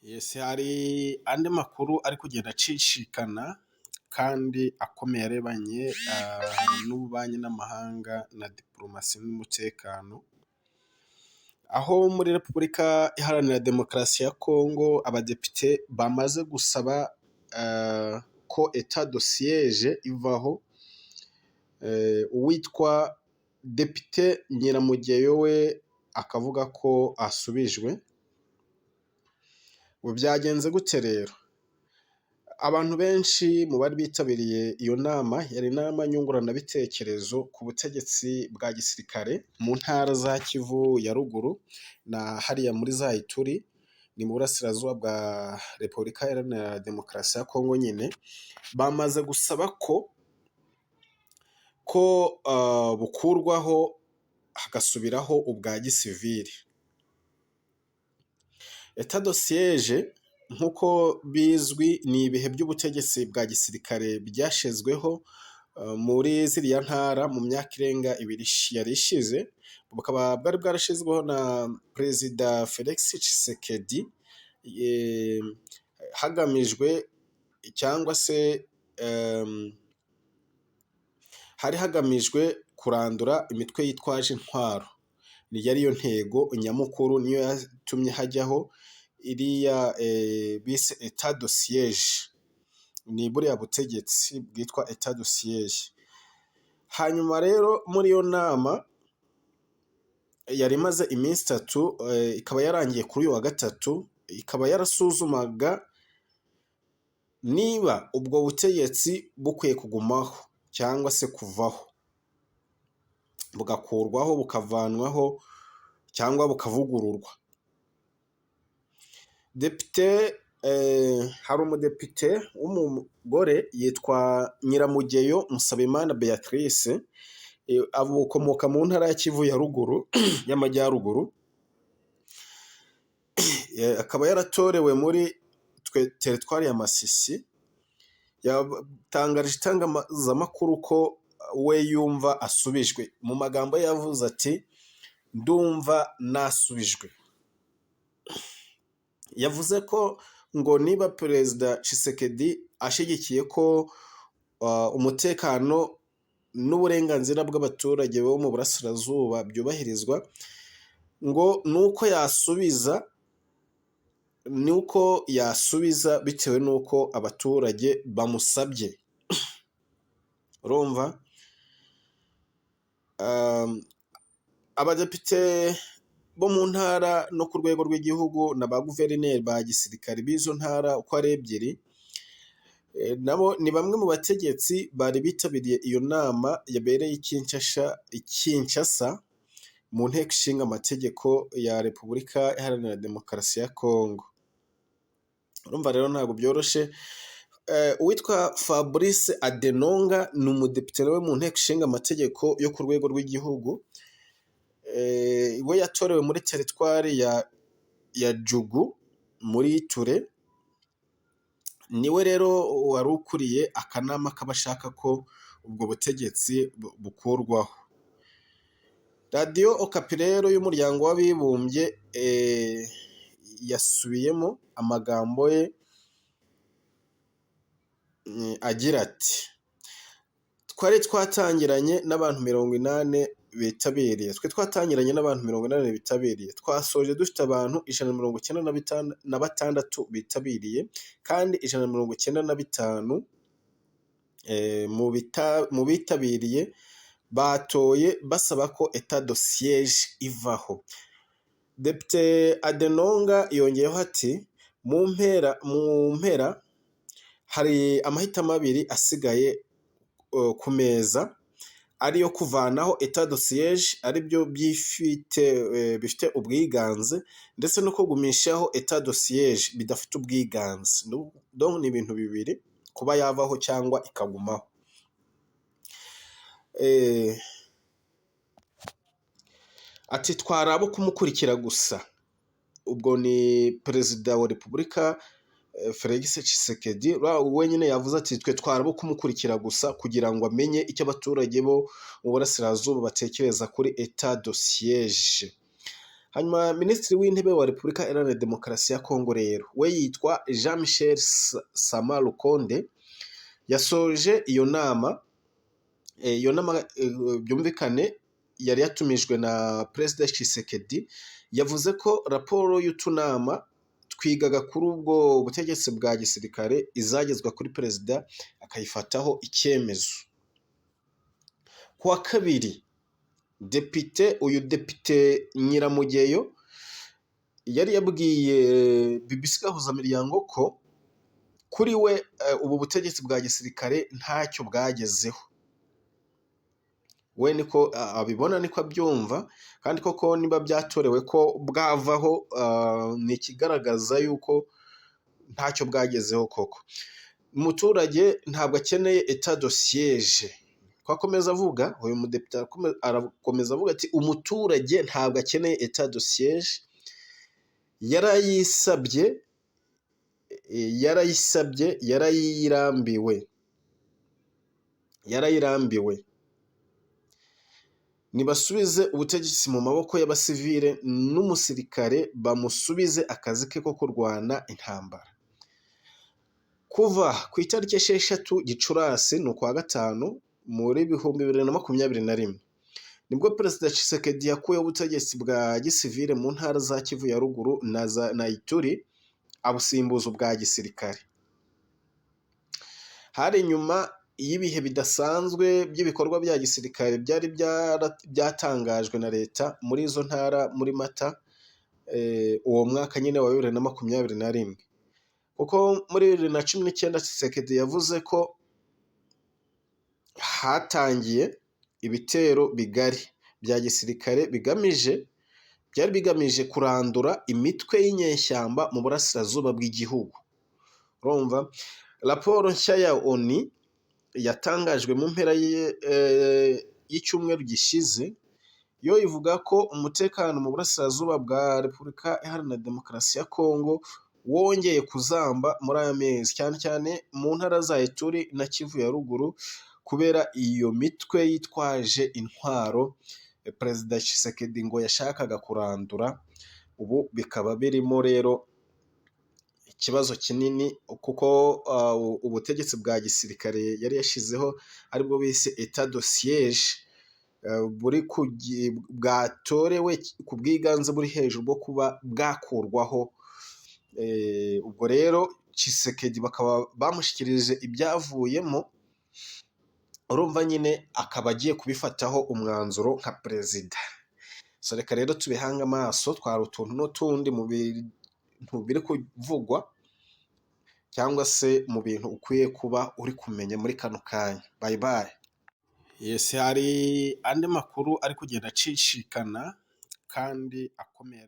Yes, hari andi makuru ari kugenda acicikana kandi akomeye arebanye n'ububanyi n'amahanga na diporomasi n'umutekano, aho muri Repubulika Iharanira Demokarasi ya Kongo abadepite bamaze gusaba ko état de siège ivaho. Uwitwa Depite Nyiramugeyo we akavuga ko asubijwe. Ubu byagenze gute rero? Abantu benshi mu bari bitabiriye iyo nama, yari inama nyunguranabitekerezo ku butegetsi bwa gisirikare mu ntara za Kivu ya Ruguru na hariya muri za Ituri, ni mu burasirazuba bwa Repubulika Iharanira Demokarasi ya Kongo nyine, bamaze gusaba ko bukurwaho hagasubiraho ubwa gisivili. État de siège, nk'uko bizwi, ni ibihe by'ubutegetsi bwa gisirikare byashyizweho muri ziriya ntara mu myaka irenga 2 yari ishize, bukaba bwari bwarashyizweho na Perezida Felix Tshisekedi hagamijwe cyangwa se hari hagamijwe kurandura imitwe yitwaje intwaro. Yari yo ntego nyamukuru, niyo yatumye hajyaho iriya bise état de siège, ni buriya butegetsi bwitwa état de siège. Hanyuma rero muri iyo nama yari imaze iminsi 3, ikaba yarangiye kuri uyu wa gatatu, ikaba yarasuzumaga niba ubwo butegetsi bukwiye kugumaho cyangwa se kuvaho, bugakurwaho, bukavanwaho cyangwa bukavugururwa. Depite, hari umudepite w'umugore yitwa Nyiramugeyo Musabimana Beatrice, akomoka mu ntara ya Kivu ya Ruguru, y'Amajyaruguru, akaba yaratorewe muri teritwari ya Masisi. Yatangarije itangazamakuru ko we yumva asubijwe. Mu magambo ye yavuze ati: "Ndumva nasubijwe." Yavuze ko ngo niba Perezida Tshisekedi ashyigikiye ko umutekano n'uburenganzira bw'abaturage bo mu burasirazuba byubahirizwa, ngo ni uko yasubiza bitewe n'uko abaturage bamusabye. Urumva abadepite bo mu ntara no ku rwego rw'igihugu na ba guverineri ba gisirikare b'izo ntara uko ari ebyiri, nabo ni bamwe mu bategetsi bari bitabiriye iyo nama yabereye i Kinshasa mu Nteko Ishinga Amategeko ya Repubulika Iharanira Demokarasi ya Kongo. Urumva rero ntabwo byoroshye. Uwitwa Fabrice Adenonga ni umudepite nawe mu Nteko Ishinga Amategeko yo ku rwego rw'igihugu, we yatorewe muri teritwari ya Djugu muri Ituri. Niwe rero wari ukuriye akanama k'abashaka ko ubwo butegetsi bukurwaho. Radiyo Okapi rero y'Umuryango w'Abibumbye yasubiyemo amagambo ye agira ati: "Twari twatangiranye n'abantu 80 bitabiriye, twe twatangiranye n'abantu 80 bitabiriye, twasoje dufite abantu 196 bitabiriye, kandi 195 mu bitabiriye batoye basaba ko état de siège ivaho." Depite Adenonga yongeyeho ati: "Mu mpera hari amahitamo abiri asigaye ku meza, ariyo kuvanaho état de siège, aribyo bifite ubwiganze, ndetse no kugumishaho état de siège bidafite ubwiganze." Donc ni ibintu bibiri: kuba yavaho cyangwa ikagumaho. Ati: "Twari abo kumukurikira gusa." Ubwo ni Perezida wa Repubulika Felix Tshisekedi wenyine yavuze ati: "Twe twari abo kumukurikira gusa kugira ngo amenye icyo abaturage bo mu burasirazuba batekereza kuri état de siège." Hanyuma Minisitiri w'Intebe wa Repubulika Iharanira Demokarasi ya Kongo rero we yitwa Jean Michel Sama Lukonde, yasoje iyo nama. Iyo nama, byumvikane, yari yatumijwe na Perezida Tshisekedi. Yavuze ko raporo y'utunama twigaga kuri ubwo butegetsi bwa gisirikare izagezwa kuri perezida akayifataho icyemezo. Ku wa kabiri, depite, uyu depite Nyiramugeyo yari yabwiye BBC Gahuzamiryango ko kuri we ubu butegetsi bwa gisirikare ntacyo bwagezeho. We niko abibona, niko abyumva, kandi koko niba byatorewe ko bwavaho, ni ikigaragaza yuko ntacyo bwagezeho koko. Umuturage ntabwo akeneye état de siège. Ko akomeza avuga, uyu mudepite arakomeza avuga ati: "Umuturage ntabwo akeneye état de siège, yarayisabye, yarayisabye, yarayirambiwe, yarayirambiwe. Nibasubize ubutegetsi mu maboko y'abasivile, n'umusirikare bamusubize akazi ke ko kurwana intambara." Kuva ku itariki 6 Gicurasi, ni ukwa gatanu, muri 2021, nibwo Perezida Tshisekedi yakuyeho ubutegetsi bwa gisivile mu ntara za Kivu ya Ruguru na Ituri, abusimbuza ubwa gisirikare. Hari nyuma y'ibihe bidasanzwe by'ibikorwa bya gisirikare byari byatangajwe na leta muri izo ntara muri Mata uwo mwaka nyine wa 2021, kuko muri 2019 Tshisekedi yavuze ko hatangiye ibitero bigari bya gisirikare byari bigamije kurandura imitwe y'inyeshyamba mu burasirazuba bw'igihugu. Urumva, raporo nshya ya ONU yatangajwe mu mpera y'icyumweru gishize yo ivuga ko umutekano mu burasirazuba bwa Repubulika Iharanira Demokarasi ya Kongo wongeye kuzamba muri aya mezi, cyane cyane mu ntara za Ituri na Kivu ya Ruguru, kubera iyo mitwe yitwaje intwaro Perezida Tshisekedi ngo yashakaga kurandura. Ubu bikaba birimo rero ikibazo kinini, kuko ubutegetsi bwa gisirikare yari yashyizeho, aribwo bise état de siège, buri bwatorewe ku bwiganze buri hejuru bwo kuba bwakurwaho. Ubwo rero Tshisekedi bakaba bamushyikirije ibyavuyemo, urumva nyine akaba agiye kubifataho umwanzuro nka perezida. So reka rero tubihange amaso. Twari utuntu n'utundi mu bintu biri kuvugwa cyangwa se mu bintu ukwiye kuba uri kumenya muri kano kanya. Bye bye. Yes, hari andi makuru ari kugenda acicikana kandi akomeye.